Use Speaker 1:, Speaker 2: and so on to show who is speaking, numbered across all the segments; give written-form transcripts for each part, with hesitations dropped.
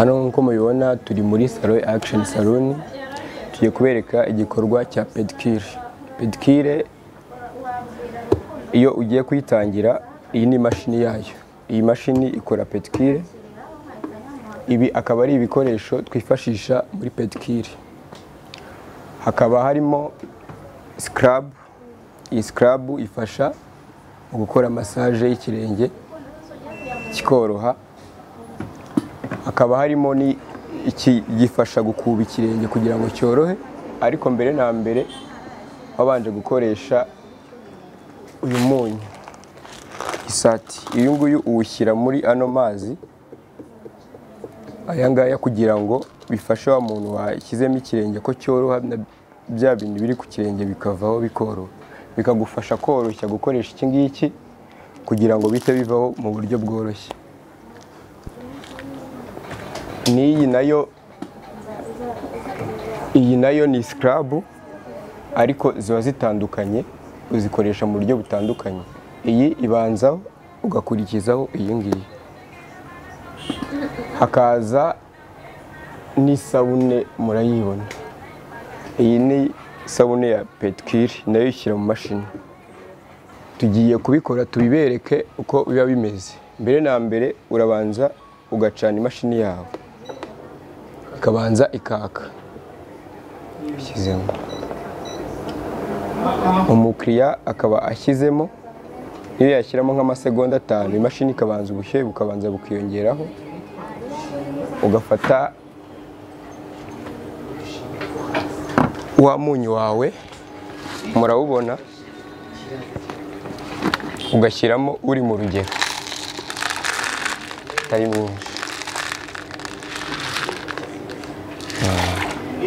Speaker 1: Hano nk'uko mubibona turi muri Salon Action Salon, tugiye kubereka igikorwa cya pedicure. Pedicure iyo ugiye kuyitangira, iyi ni imashini yayo. Iyi mashini ikora pedicure. Ibi akaba ari ibikoresho twifashisha muri pedicure. Hakaba harimo scrub. Iyi scrub ifasha mu gukora massage y'ikirenge kikoroha. Hakaba harimo ni iki gifasha gukuba ikirenge kugira ngo cyorohe, ariko mbere na mbere wabanje gukoresha uyu munyu isati. Uyu nguyu uwushyira muri ano mazi aya ngaya kugira ngo bifashe wa muntu washyizemo ikirenge ko cyoroha, bya bintu biri ku kirenge bikavaho bikoroha, bikagufasha koroshya gukoresha iki ngiki kugira ngo bite bivaho mu buryo bworoshye. N'iyi nayo, iyi nayo ni scrub, ariko ziba zitandukanye, uzikoresha mu buryo butandukanye. Iyi ibanzaho ugakurikizaho iyi ngiyi. Hakaza n'isabune, murayibona. Iyi ni isabune ya pedicure, nayo ishyira mu mashini. Tugiye kubikora tubibereke uko biba bimeze. Mbere na mbere urabanza ugacana imashini yawe, ikabanza ikaka. Ushyizemo umukiriya akaba ashyizemo, iyo yashyiramo nk'amasegonda 5 imashini ikabanza ubushyuhe bukabanza bukiyongeraho. Ugafata wa munyu wawe, murawubona, ugashyiramo uri mu rugero atari mwinshi,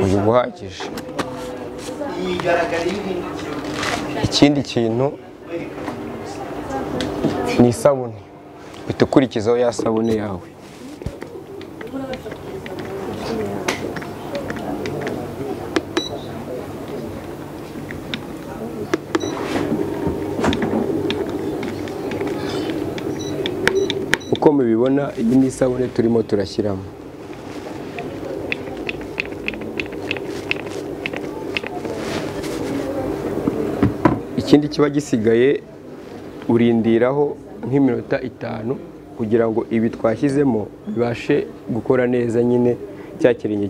Speaker 1: uyu uhagije. Ikindi kintu ni isabune, uhita ukurikizaho ya sabune yawe. Uko mubibona iyi ni isabune turimo turashyiramo. Ikindi kiba gisigaye urindiraho nk'iminota 5 kugira ngo ibi twashyizemo bibashe gukora neza, nyine cya kirenge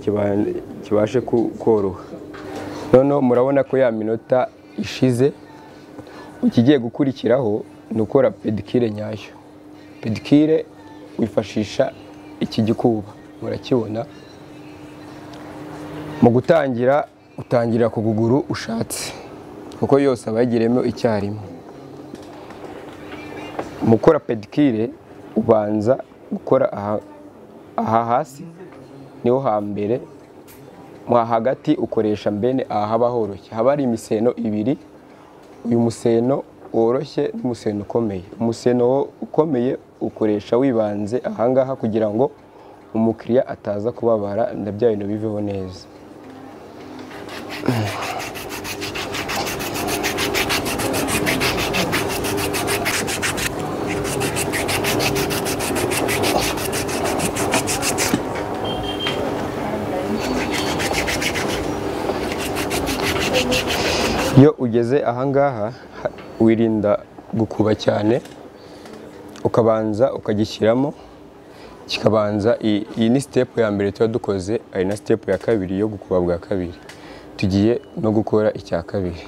Speaker 1: kibashe koroha. Noneho murabona ko ya minota ishize, ikigiye gukurikiraho ni ukora pedicure nyayo. Pedicure wifashisha iki gikuba, murakibona. Mu gutangira utangira ku kuguru ushatse, kuko yose abayigiremo icyarimwe. Mu gukora pedicure ubanza gukora aha hasi niho hambere, mu hagati ukoresha mbene aha haba horoshye, haba hari imiseno 2, uyu museno woroshye n'umuseno ukomeye. Umuseno ukomeye ukoresha wibanze aha ngaha kugira ngo umukiriya ataza kubabara na bya bintu biveho neza. Iyo ugeze aha ngaha wirinda gukuba cyane, ukabanza ukagishyiramo kikabanza. Iyi ni step ya mbere tuba dukoze, ari na step ya kabiri yo gukuba bwa kabiri. Tugiye no gukora icya kabiri.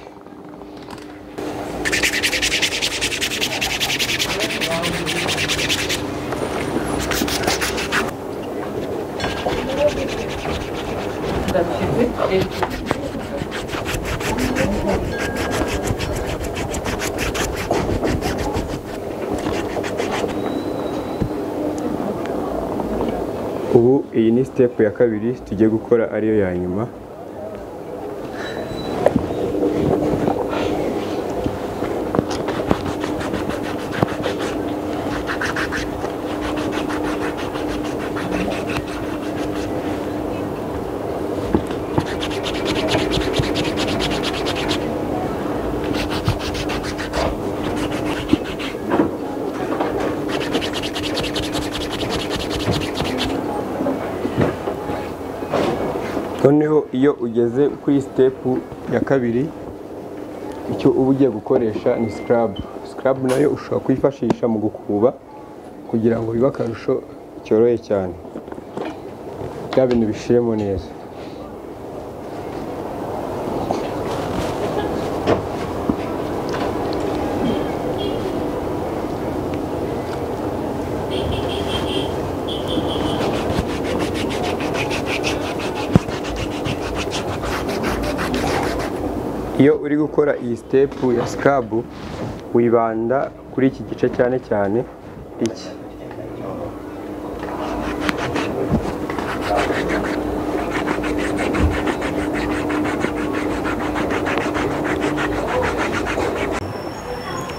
Speaker 1: Ubu iyi ni step ya kabiri tugiye gukora, ariyo ya nyuma. Noneho iyo ugeze kuri step ya kabiri, icyo uba ugiye gukoresha ni scrub. Scrub nayo ushobora kwifashisha mu gukuba kugira ngo bibe akarusho cyorohe cyane, bya bintu bishiremo neza. Iyo uri gukora iyi step ya scrub wibanda kuri iki gice cyane cyane iki.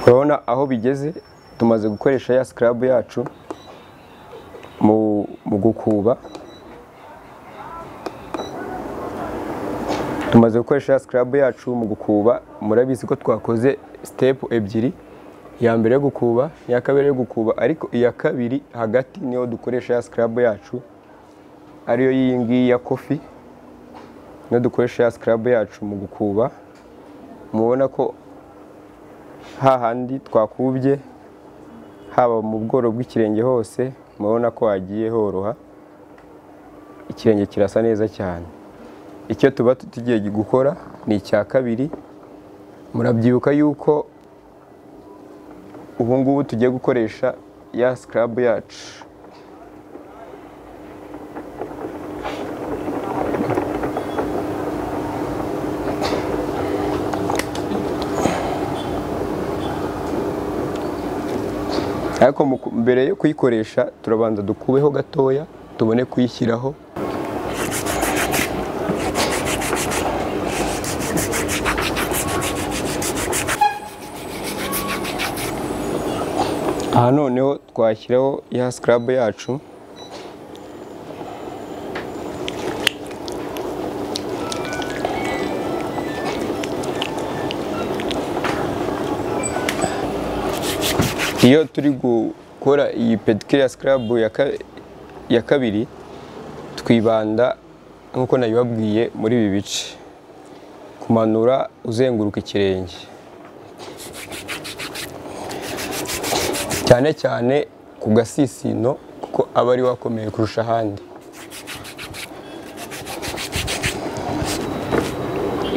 Speaker 1: Urabona aho bigeze, tumaze gukoresha ya scrub yacu mu gukuba. Tumaze gukoresha scrub yacu mu gukuba. Murabizi ko twakoze step ebyiri, iya mbere yo gukuba, iya kabiri yo gukuba, ariko iya kabiri hagati niyo dukoresha ya scrub yacu ariyo iyi ngiyi ya coffee. Niyo dukoresha ya scrub yacu mu gukuba. Mubona ko hahandi twakubye haba mu bworo bw'ikirenge hose, mubona ko hagiye horoha, ikirenge kirasa neza cyane. Icyo tuba tugiye gukora ni icya kabiri. Murabyibuka yuko ubu ngubu tugiye gukoresha ya scrub yacu. Ariko mbere yo kuyikoresha turabanza dukubeho gatoya tubone kuyishyiraho. Aha noneho twashyiraho ya scrub yacu. Iyo turi gukora iyi pedicure ya scrub ya kabiri, twibanda nkuko nabibabwiye muri ibi bice, kumanura uzenguruka ikirenge cyane cyane ku gasisino, kuko aba ari wakomeye kurusha ahandi.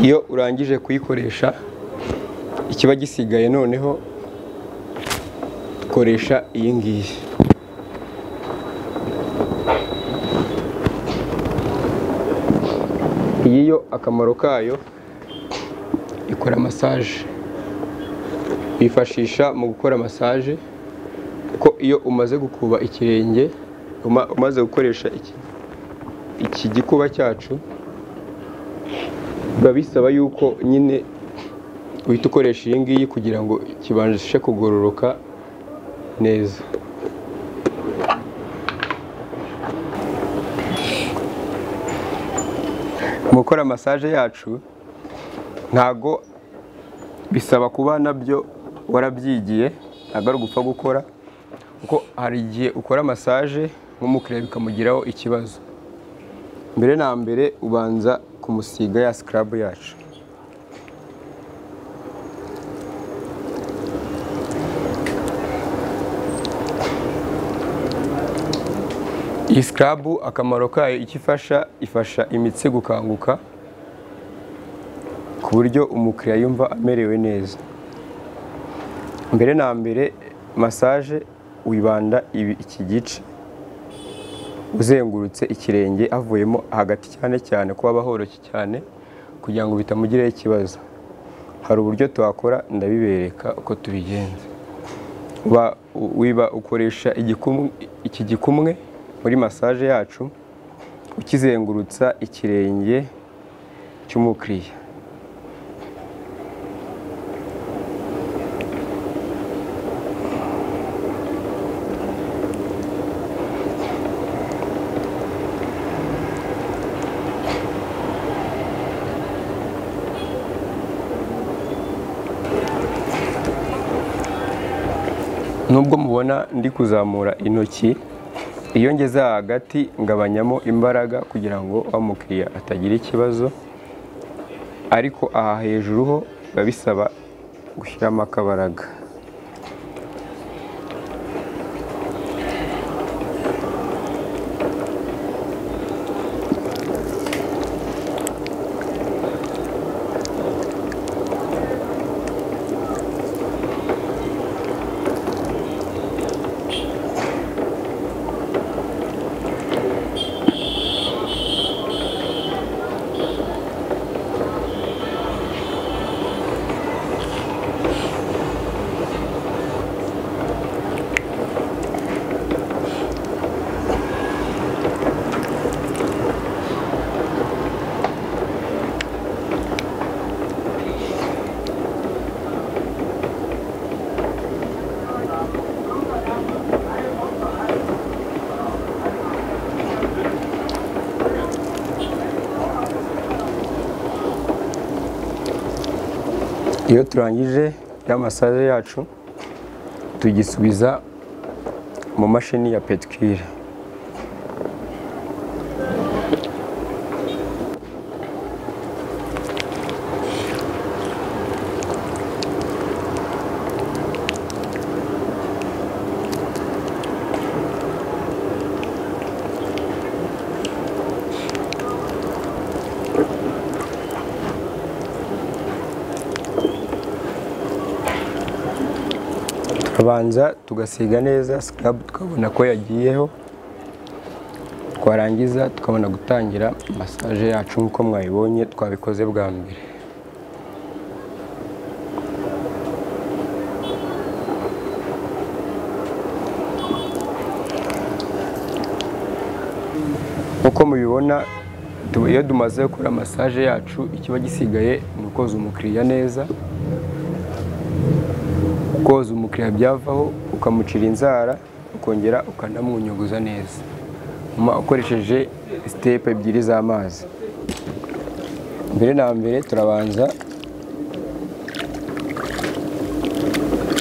Speaker 1: Iyo urangije kuyikoresha, ikiba gisigaye noneho koresha iyi ngiyi. Iyi yo akamaro kayo ikora massage, bifashisha mu gukora massage, kuko iyo umaze gukuba ikirenge, umaze gukoresha iki gikuba cyacu, biba bisaba yuko nyine uhita ukoresha iyi ngiyi kugira ngo kibashe kugororoka neza. Mu gukora massage yacu ntago bisaba kuba nabyo warabyigiye, ntago ari ugupfa gukora, kuko hari igihe ukora massage nk'umukiriya bikamugiraho ikibazo. Mbere na mbere ubanza kumusiga ya scrub yacu. Iyi scrub akamaro kayo icyo ifasha, ifasha imitsi gukanguka ku buryo umukiriya yumva amerewe neza. Mbere na mbere massage wibanda iki gice uzengurutse ikirenge avuyemo hagati cyane cyane kuba bahoroshye cyane kugira ngo bitamugireho ikibazo. Hari uburyo twakora ndabibereka uko tubigenza. Wiba ukoresha iki gikumwe muri massage yacu ukizengurutsa ikirenge cy'umukiriya. Nubwo mubona ndi kuzamura intoki, Iyo ngeze hagati ngabanyamo imbaraga kugira ngo wa mukiriya atagira ikibazo, ariko aha hejuru ho biba bisaba gushyiramo akabaraga. Iyo turangije ya massage yacu tugisubiza mu mashini ya pedicure. Tubanza tugasiga neza scrub tukabona ko yagiyeho, twarangiza tukabona gutangira massage yacu nkuko mwayibonye twabikoze bwa mbere. Nkuko mubibona iyo dumaze gukora massage yacu ikiba gisigaye ni ukoza umukiriya neza. Koza umukiriya byavaho ukamucira inzara ukongera ukanamunyuguza neza ukoresheje step ebyiri z'amazi. Mbere na mbere turabanza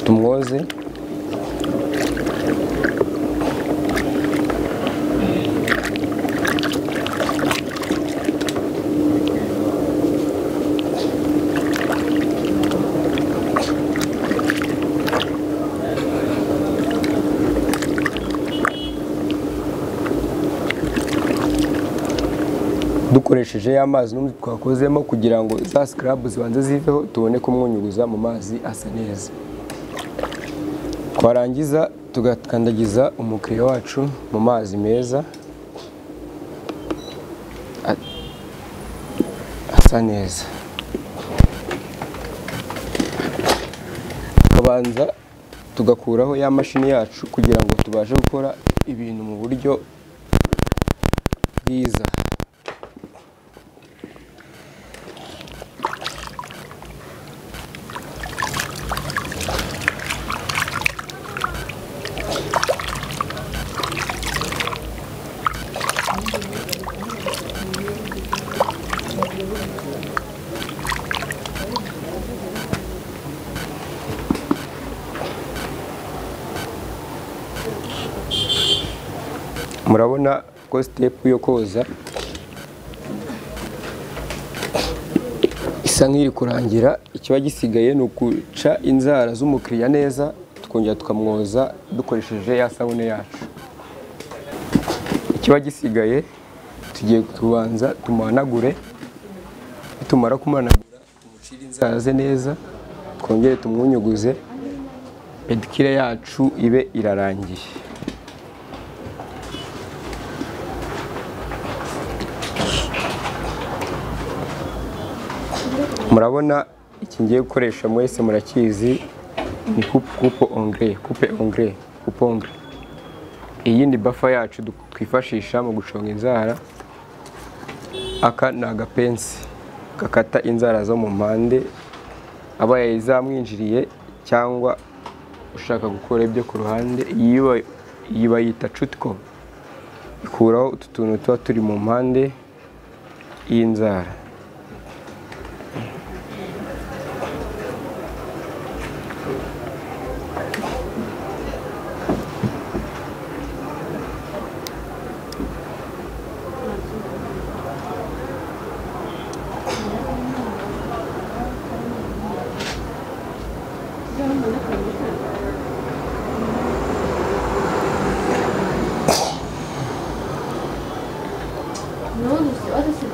Speaker 1: tumwoze, dukoresheje ya mazi n'undi twakozemo kugira ngo za scrub zibanze ziveho tubone kumwunyuguza mu mazi asa neza. Twarangiza tugakandagiza umukiriya wacu mu mazi meza asa neza. Tukabanza tugakuraho ya mashini yacu kugira ngo tubashe gukora ibintu mu buryo bwiza. Murabona ko step yo koza isa nk'iri kurangira, ikiba gisigaye ni ukuca inzara z'umukiriya neza tukongera tukamwoza dukoresheje ya sabune yacu. Ikiba gisigaye tugiye kubanza tumuhanagure, nitumara kumuhanagura tumucire inzara ze neza, twongere tumwunyuguze, pedicure yacu ibe irarangiye. Murabona iki ngiye gukoresha mwese murakizi ni coupe onglet, coupe onglet, coupe onglet. Iyi ni buffer yacu twifashisha mu guconga inzara. Aka ni agapensi gakata inzara zo mu mpande, abaye zamwinjiriye cyangwa ushaka gukora ibyo ku ruhande. Iyi bayita cutko, ikuraho utu tuntu tuba turi mu mpande y'inzara.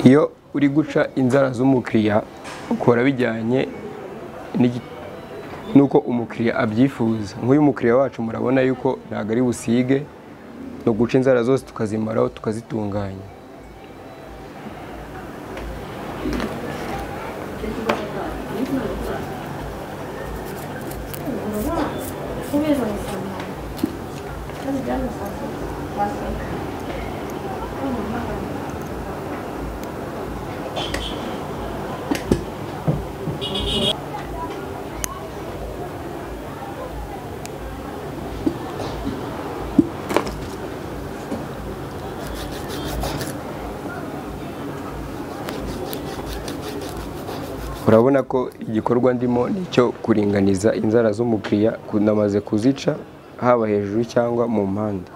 Speaker 1: Iyo uri guca inzara z'umukiriya ukora bijyanye nuko umukiriya abyifuza. Nk'uyu mukiriya wacu murabona yuko ntabwo ari busige, no guca inzara zose tukazimaraho tukazitunganya. Urabona ko igikorwa ndimo nicyo kuringaniza inzara z'umukiriya, namaze kuzica haba hejuru cyangwa mu mpande.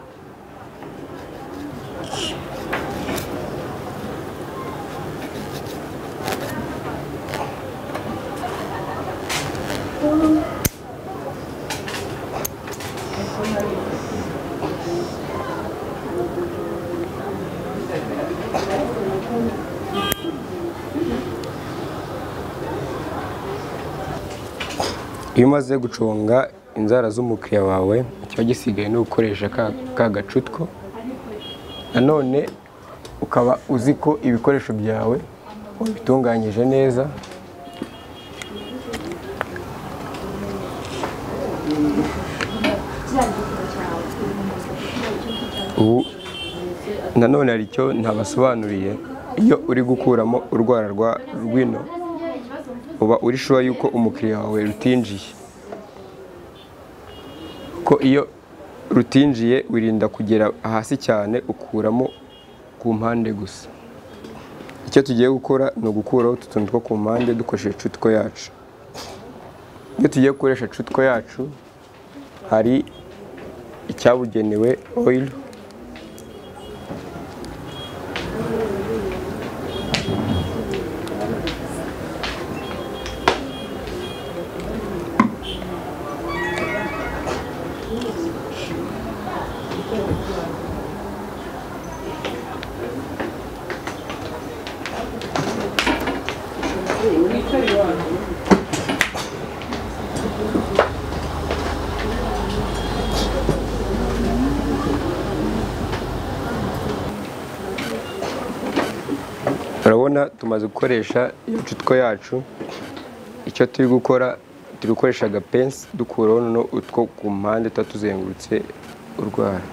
Speaker 1: Iyo umaze guconga inzara z'umukiriya wawe, ikiba gisigaye ni ugukoresha ka gacutko. Nanone ukaba uzi ko ibikoresho byawe wabitunganyije neza. Ubu nanone hari icyo ntabasobanuriye, iyo uri gukuramo urwara rw'ino uba uri sure yuko umukiriya wawe rutinjiye, ko iyo rutinjiye wirinda kugera hasi cyane, ukuramo ku mpande gusa. Icyo tugiye gukora ni ugukuraho utu tuntu two ku mpande dukoresheje cutko yacu. Iyo tugiye gukoresha cutko yacu hari icyabugenewe oil. Urabona tumaze gukoresha iyo cutko yacu, icyo turi gukora turi gukoresha agapensi dukuraho no utwo ku mpande tuba tuzengurutse urwara.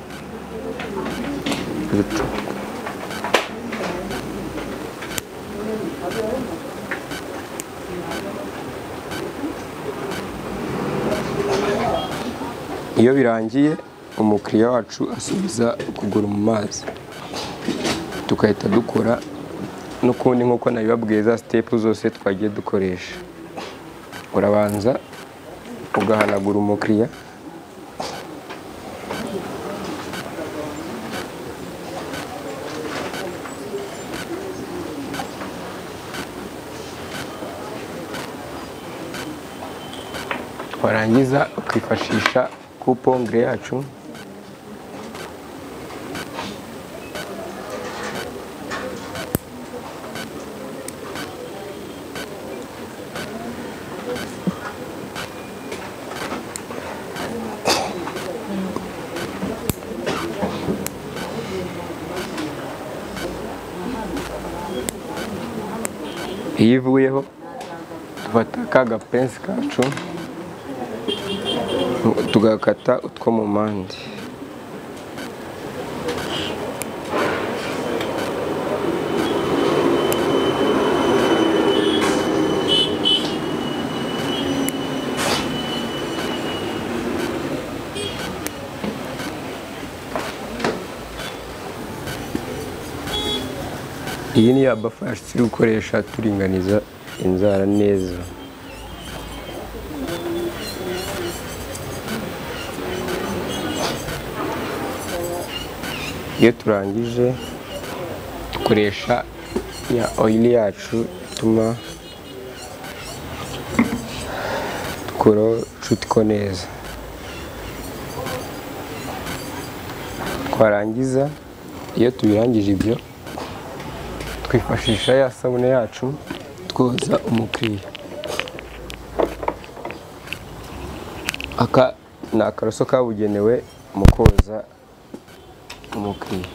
Speaker 1: Iyo birangiye umukiriya wacu asubiza ukuguru mu mazi, tugahita dukora n'ukundi nk'uko nabibabwiye za step zose twagiye dukoresha. Urabanza ugahanagura umukiriya, warangiza ukifashisha kupongre yacu. Iyo ivuyeho dufata ka gapensi kacu tugakata utwo mu mpande. Iyi ni ya bafa yacu turi gukoresha turinganiza inzara neza. Iyo turangije dukoresha ya oil yacu ituma dukuraho cutiko neza. Twarangiza, iyo tubirangije ibyo Twifashisha ya sabune yacu twoza umukiriya. Aka ni akaroso kabugenewe mu koza umukiriya.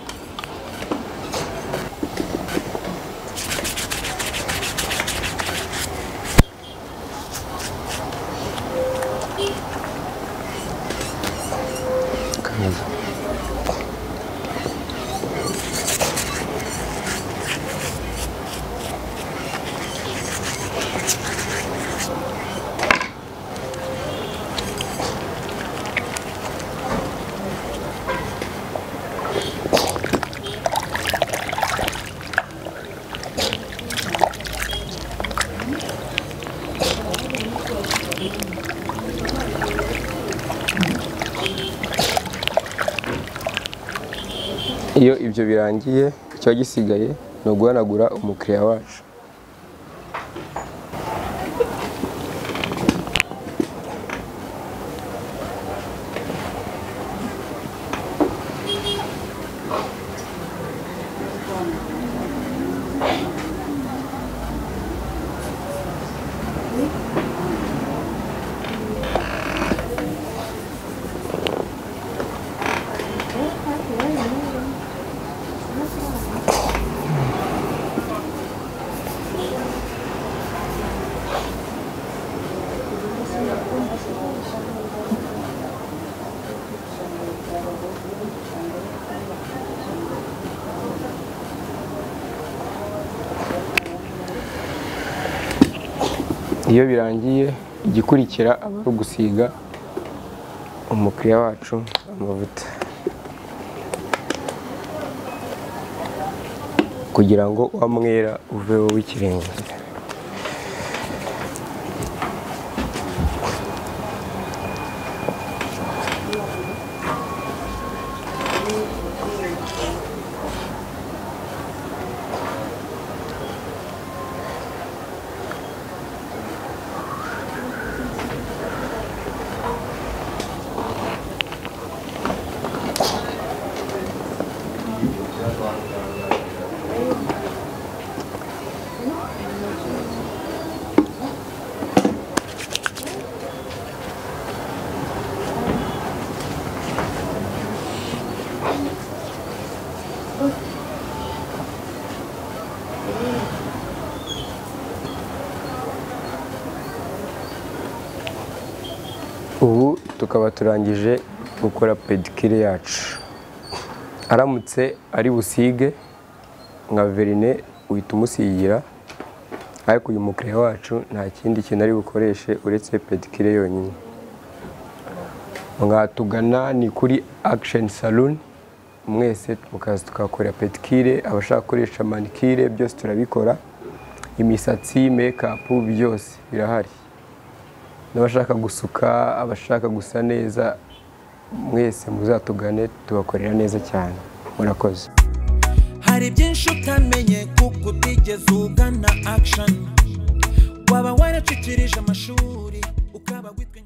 Speaker 1: Iyo ibyo birangiye, icyo gisigaye ni uguhanagura umukiriya wacu. Iyo birangiye, igikurikira aba ari ugusiga umukiriya wacu amavuta kugira ngo wa mwera uveho w'ikirenge. Ubu tukaba turangije gukora pedicure yacu. Aramutse ari busige nka verine uhita umusigira, ariko uyu mukiriya wacu nta kindi kintu ari bukoreshe uretse pedicure yonyine. Mwatugana ni kuri Action Salon, mwese mukaza tukakora pedicure, abashaka gukoresha manicure byose turabikora, imisatsi, make-up byose birahari. N'abashaka gusuka, abashaka gusa neza, mwese muzatugane tubakorera neza cyane. Murakoze.
Speaker 2: Hari byinshi utamenye kuko utigeze ugana Action, waba waracikirije amashuri ukaba witwa